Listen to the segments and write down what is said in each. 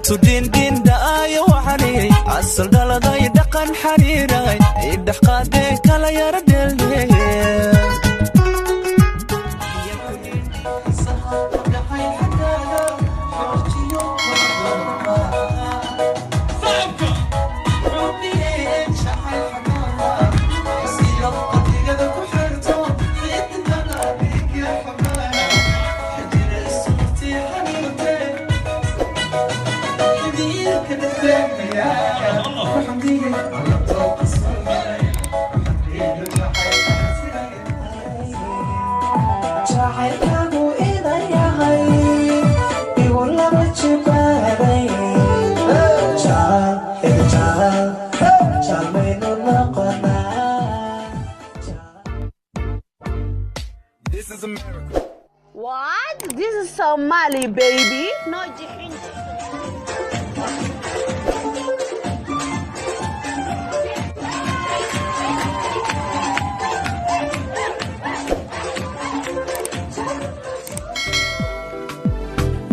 Tudhindhindhaayo waxaniyey asal dhaladay dhaqan xariiray idhexqaadee kala yara dheeldheeye. Jacaylkaagu idan yahay igu laba jibaaray jaal iga jaal jaalmaynu noqonaa. What? This is Somali, baby. No jixin.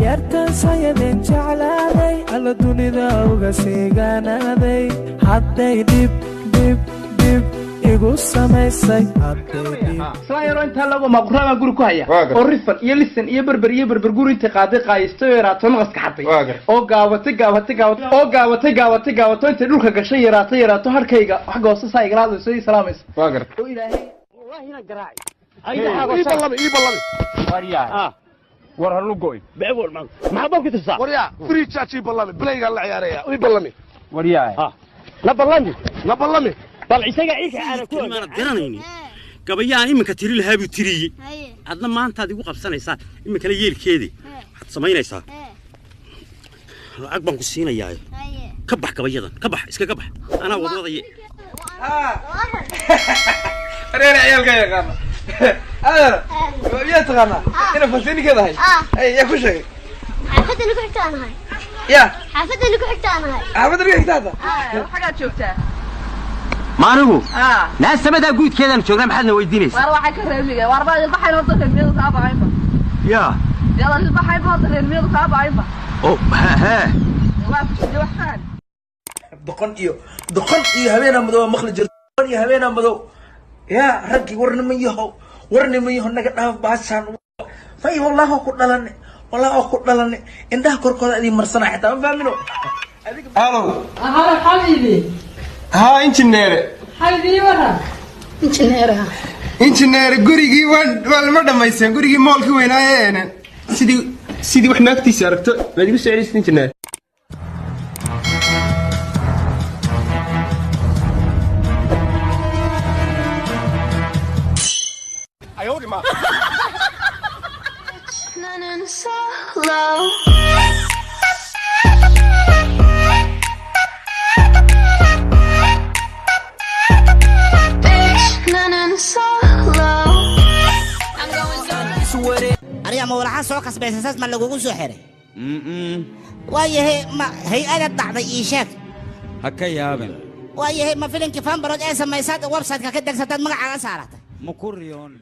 Yartan sayadeen jeclaaday alla dunida uga siigaanaaday hadday dhib dhib dhib igu samaysay hadday dhib. Islaan yaroo intaa lagu maquraamaa guri ku haya oo rifan iyo lisan iyo berber iyo berber guri intay qaaday qaayistay oo yaraato naqaska xaday oo gaabatay gaabatay gaabatay oo gaabatay gaabatay gaabato intay dhulka gashay yaraato yaraato harkayga wax goosta saa igala hadlayso ii salaamayso oo Ilaahay Ii ballami, ii ballami. War halu go'in maxaad ku tirsaa? Waryaa, free charge ii ballami, playgaan la ciyaaraya, ii ballami. Waryahay, na ballami, na ballami. Bal isaga iika aana ku maanad garanaynin gabayaan iminka tiri lahaa buu tiriyey, adna maantaad igu qabsanaysaa iminkana yeelkeedii waxaad samaynaysaa, lacag baan ku siinayaa, ka bax gabayadan, ka bax, iskaga bax, anaa wadwadaya. Areer ciyaalka yaqaana adeer miyaa taqaanaa ina fasiinikeedahay? Ay yaa ku sheegay? Xaafadani ku xigta aan ahay. Ya xaafadani ku xigta aan ahay. Xaafadda ku xigta hadda Xagaad joogtaa? Maanigu naa samadaa guudkeedaan joognaa, maxaadna weydiinaysaa? Waar waxay ka reemiga waar baa ilbaxayn horta reer miyadu kaa baqaynba. Ya yada ilbaxaynba horta reer miyadu kaa baqaynba. Oo hee waa ku wax fahan. Doqon iyo doqon iyo habeenaa madow waa maqli jirta, doqon iyo habeenaa madow. Yaa raggii, war niman yahow, war niman yahow, naga dhaaf baashaan may. Wallahi oo ku dhalane, wallahi oo ku dhalane, indhaha korkooda idin marsana xitaa ma fahmino. Halo. Halo xabiibi. Haa injineere. Xabiibi, waran injineeraha? Injineere, gurigii waan waa lama dhammaysan, gurigii moolkii weynaaye sidii wax naagtiisa aragto maad igu soo celisid injineer. 나는 solo. Bitch, 나는 solo. Aniga ma walaxaa soo kasbaysa saas ma lagugu soo xiray? Waayahay, ma hay-ada dhacday ii sheeg. Ha ka yaabin. Waayahay, ma filinkii fanbarood ee samaysaad website-ka ka degsataad magacaaga saaratay? Ma ku riyoonin.